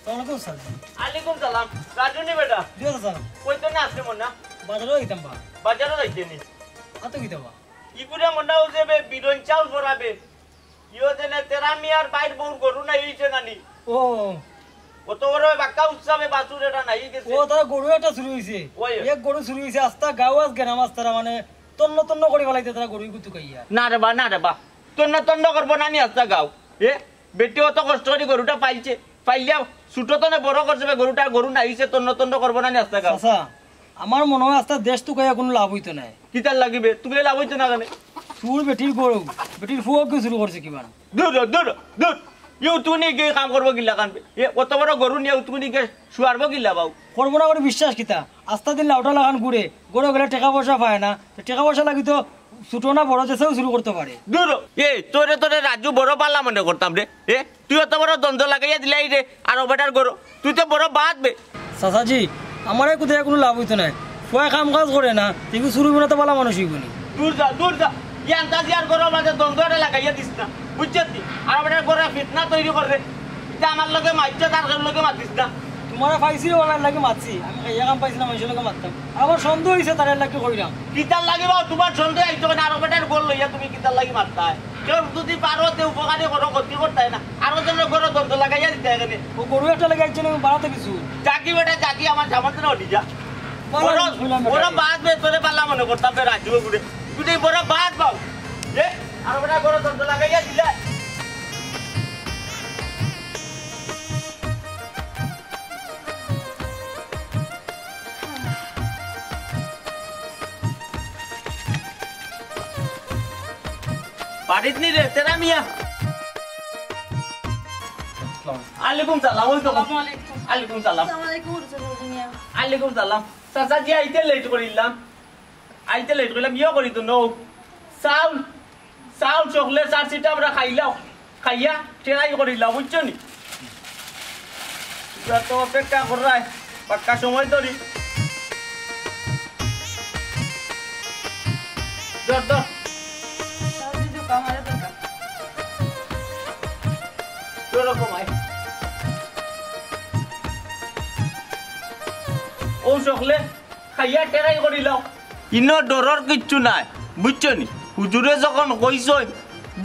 আসসালামু আলাইকুম, স্যার। আলাইকুম সালাম। রাজু নি বেটা? জি, স্যার। কই তো না আসলে মন না? বাজারো যাইতাম বা। বাজারো যাইতে নি? আতো কিতা বা? ইগুরে মনে হয় যে বে বিরন চাউল ভরাবে। ইয়ো যেনে তেরা মিয়ার বাইর বউর গরু নাই হইছে নানি? ও। অত বড় বাক্কা উৎসবে বাছুর এটা নাই গেছে। ও, তারা গরু একটা চুরি হইছে। ওই। এক গরু চুরি হইছে, আস্তা গাঁও আজ গেরাম আস্তারা মানে তন্ন তন্ন করে ফেলাইতে তারা গরু গুতু খাইয়া। না রে বা, না রে বা। তন্ন তন্ন করবো না নি আস্তা গাঁও। এ, বেটি অত কষ্ট করে গরুটা পাইছে। পাইলিয়া ছোট তনে বড় করছে বে গরুটা, গরু নাই হইছে, তন্ন তন্ন করবো না নি আস্তা গাঁও। চাচা, আমার মনে হয় আস্তা দেশ তুকাইয়া কোনো লাভ হইতো না। কিতার লাগিবে? তুকাইয়া লাভ হইতো না কেনে? চুর বেটির গরু, বেটির ফুয়াকে চুরি করছে কিবা না। দূর, দূর, দূর। ইউ তুনি গিয়ে কাম করবো কিলা কানবে? এ, অত বড় গরু নিয়ে তুনি গিয়ে শুয়ারবো কিলা বাউ? করবো না করে বিশ্বাস কিতা? আস্তা দিন লাউটা লাগান ঘুরে, গরু গেলে টাকা পয়সা পায় না। তো টাকা পয়সা লাগি তো ছোট না বড় যেসেও চুরি করতে পারে। দূর। এ, তোরে, তোরে রাজু বড় বালা মনে করতাম রে। এ, তুই অত বড় দ্বন্দ্ব লাগাইয়া দিলাই রে, আর ও বেটার গরু। তুই তো বড় বাদ বে। চাচাজি, আমারে কোথায় কোনো লাভ হইতো নাই। ফুয়ায় কাম কাজ করে না, দেখি চুরি গুণাতে বালা মানুষ হইব নি। দূর যা, দূর যা। ই আন্তাজি আর গরুর মাঝে দ্বন্দ্ব এটা লাগাইয়া দিস না। বুঝছত নি? আর বেটার গরু ফিতনা তৈরি করে। এটা আমার লগে মারছে, তার লগে মাতিস না। তোমারে পাইছি রে, ওনার লগে মাতছি। আমি খাইয়া কাম পাইছি না, মানুষের লগে মারতাম। আর আমার সন্দেহ হইছে, তার লাগি কইরাম। কিতার লাগি বা তোমার সন্দেহ আইতো না? আরো বেটার গোল লইয়া তুমি কিতার লাগি মারতায়? কেউ যদি পারো, তে উপকারী করো, ক্ষতি করতায় না। আরো জনের গরু দ্বন্দ্ব লাগাইয়া দিতে এখানে। ও গরু একটা লাগাইছে না, বাড়াতে কিছু। জাগি বেটা, জাগি, আমার সামনে না উঠি যা। বালা বড়, শুনলাম বেটা। বড় বাদ বে, তোরে বালা মনে করতাম বে রাজু গুড়ে। তুই বড় বাদ বাউ। এ, আরো বেটা গরু দ্বন্দ্ব লাগাইয়া দিলে। বাড়িত নি রে, তেরা মিয়া। আলাইকুম সালাম, ওই তো। আসসালামু আলাইকুম। আলাইকুম সালাম। আসসালামু আলাইকুম, হুজুর মিয়া। আলাইকুম সালাম। চাচা জি, আইতে লেট করিলাম। আইতে লেট করিলাম, ইয়ে করি তো নৌ। চাউল, চাউল চকলেট চার সিটা আমরা খাইলাম। খাইয়া টেরাই করিলাম, বুঝছো নি? তোরা তো অপেক্ষা কররায়, পাক্কা সময় ধরি। ধর, ধর। তোর রকম আয়। ও চকলেট খাইয়া টেরাই করিলাম। ইনো ডরর কিচ্ছু নাই, বুঝছো নি? হুজুরে যখন কইছইন,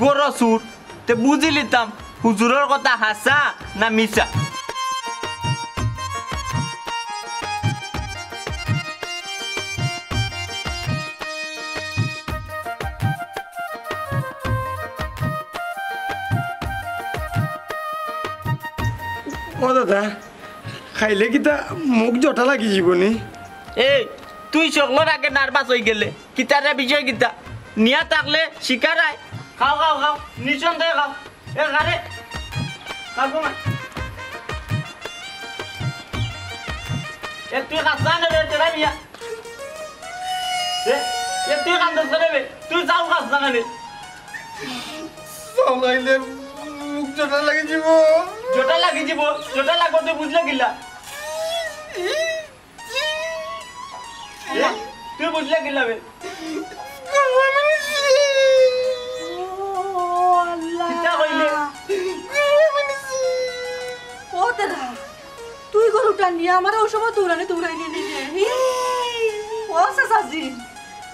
গরু চুর, তে বুঝিলিতাম হুজুরর কথা হাছা না মিছা। ও দাদা, খাইলে কিতা মুখ জটা লাগি যিবো নি? এই, তুই চকলেট আগে নার্ভাস অই গেলে। কিতারে বিষয় কিতা? নিয়া থাকলে শিকার আয়। খাও, খাও, খাও। নিঃসন্দেহে খাও। এ, খা রে। খা গো মা। এ, তুই খাস না রে, তেরা মিয়া। এ, এ, তুই কান্দস না রে বে। তুই যাও খাস না কেনে? চালাইলে মুখ জোটা লাগি দিব। জোটা লাগি দিব? জোটা লাগবো তুই বুঝলে কিলা? এ? তুই বুঝলে কিলা বে? ও আল্লাহ। কিতা কইলে? ও তেরা, তুই গরুটা নিয়া আমারে অউ সময় দৌড়ানি দৌড়াই নিয়ে নিলে। ও চাচাজি,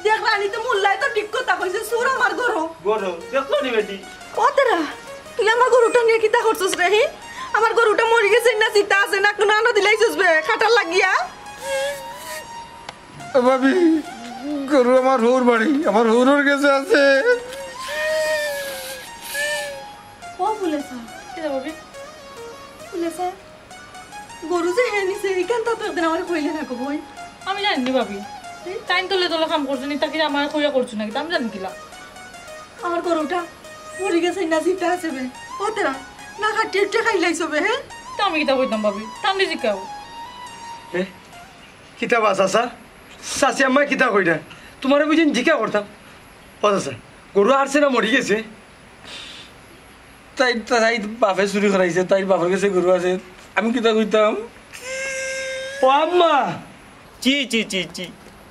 দেখরায়নি তো, মোল্লায় তো ঠিক কথা কইছে, চুর আমার গরু। গরু, দেখলো নি বেটি? ও তেরা, তুই আমার গরুটা নিয়া কিতা করছস রে, হি? আমার গরুটা মরি গেছে না জিতা আছে না, কুনু আনো দিলাইছস বে, খাটার লাগিয়া? ও ভাবি, গরু আমার হউর বাড়ি, আমার হউরর গেছে আছে। ও ফুলেসা, কিতা ভাবি? ফুলেসা, গরু যে হে নিছে, ইখান তো একদিন আমারে কইলে না গো বইন। আমি জানি নি ভাবি। তাইন তলে তলে কাম করছইন, ইতা কিতা আমারে কইয়া করছইন না কিতা, আমি জানি কিলা। আমার গরুটা মরি গেছে না জিতা আছে বে। ও তেরা, না কাটিয়া উঠে খাইলাইছো বে, হে? তা আমি কিতা কইতাম ভাবি? তানরে জিকাও। হে? কিতা বা চাচা? চাচি আম্মায় কিতা কইরা? তুমারে বুঝিন জিকা করতাম। ও চাচা, গরু হারছে না মরি গেছে? তাইর, তাইর বাপে চুরি করাইছে, তাইর বাপর গেছে গরু আছে, আমি কিতা কইতাম? ও আম্মা! চি, চি, চি, চি।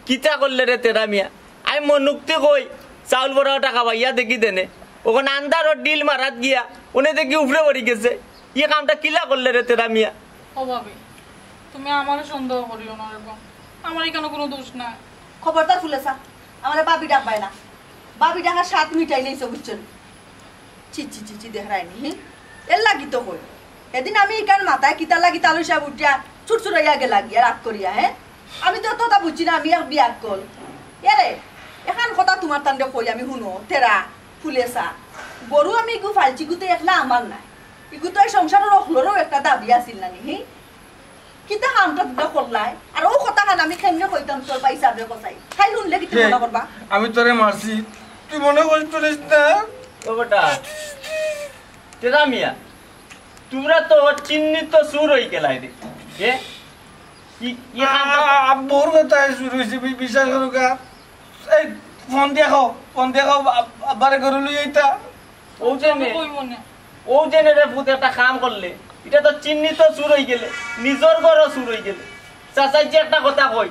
কিতা করলে রে তেরা মিয়া? আমি মনুক্তি কই, চাউল বড়া টাকা পাইয়া দেখি দেনে। অখন আন্দারর ডিল মারাত গিয়া, অনে দেখি উপরে পড়ি গেছে। ই কামটা কিলা করলে রে তেরা মিয়া? ও ভাবি, তুমি আমারে সন্দেহ করিও না রে বা। আমার ইখানো কুনু দোষ নাই। খবরদার ফুলেসা, আমারে ভাবি ডাকবায় না। ভাবি ডাকার স্বাদ মিটাইলাইছো, বুঝছো নি? ছি, ছি, ছি, ছি, দেখরায়নি, হি? এর লাগি তো কই। এদিন আমি ইখান মাথায় কিতা লাগি তালু সাহেব উঠিয়া ছুটছুটাইয়া গেলা গিয়া রাগ করিয়া, হে? আমি তো অততা বুঝছি না, আমি এক বিয়াক্কল। এরে, এখান কথা তুমার তানরে কই আমি, হুনো, তেরা, ফুলেসা। গরু আমি ইগু ফালছি, ইগু তো একলা আমার নায়। ইগু তো এই সংসারর অকলরও একটা দাবি আছিল না নি, হি? কিতা কামটা তুমরা করলায়? আর অউ কথাখান আমি কেমনে কইতাম তোর ভাই সাবরে কসাই? তাইন হুনলে কিতা কে? মনে করবা? আমি তোরে মারছি, তুই মনে কষ্ট করিস না। ও বেটা, তেরা মিয়া, তুমরা তো চিহ্নিত চুর অইগেলায় রে। এ? ই, ই কামটা আ-, আ-, বউর কথায় চুর অইছে, বি-, বিশ্বাস করো গা। এই, ফোন দিয়া কও, ফোন দিয়া কও, আব-, আব্বারে গরু লই আইতা। অউ যে নে, কইমু না। অউ যে নে রে পুত, একটা কাম করলে, ইটা তো চিহ্নিত চুর অইগেলে, নিজর ঘরো চুর অইগেলে। চাচাই যে একটা কথা কই,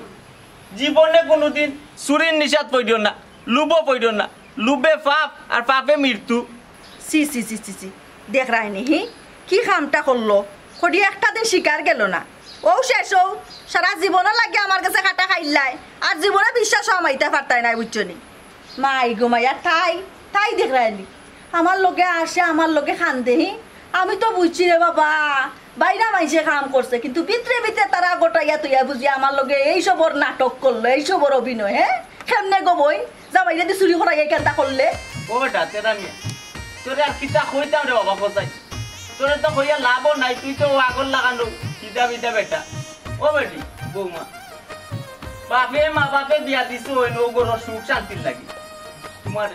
জীবনে কুনুদিন চুরির নিশাত পড়িও না, লোভো পড়িও না। লোভে পাপ, আর পাপে মৃত্যু। ছি, ছি, ছি, ছি, ছি। দেখরায়নি, হি? কি কামটা করলো? করি একটা দিন শিকার গেল না। অউ শেষ অউ, সারা জীবনর লাগি আমার গেছে খাটা খাইলায়, আর জীবনে বিশ্বাস হামাইতা পারতায় নায়, বুঝছো নি? মাই গো মাই, আর তাই, তাই দেখরায়নি। আমার লগে আসে, আমার লগে কান্দে, হি? আমি তো বুঝছি রে বাবা, বাইরা মাইনষে কাম করছে, কিন্তু ভিতরে ভিতরে তারা গোটাইয়া তইয়া বুঝি আমার লগে এই সবর নাটক করলো, এই সবর অভিনয়, হে? কেমনে গো বইন? জামাইরে দি চুরি করাইয়া ইখানতা করলে? ও বেটা, তেরা মিয়া, তোরে আর কিতা কইতাম রে বাবা, কসাই? তোরে তো কইয়া লাভও নাই, তুই তো আগর লাখান সিধা বিধা বেটা। ও বেটি, বৌমা, বাপে মা বাপে বিয়া দিছে অউ ঘরর সুখ শান্তির লাগি তুমার,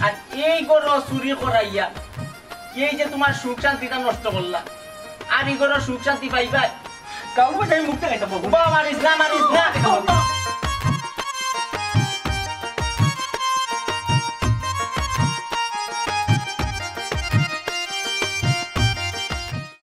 আর এই ঘরো চুরি করাইয়া এই যে তুমার সুখ শান্তিটা নষ্ট করলা, আর ই ঘরো সুখ শান্তি পাইবায়? কাউরে যাই মুখ দেখাইতাম বাবু। বাবা, মারিস না, মারিস না।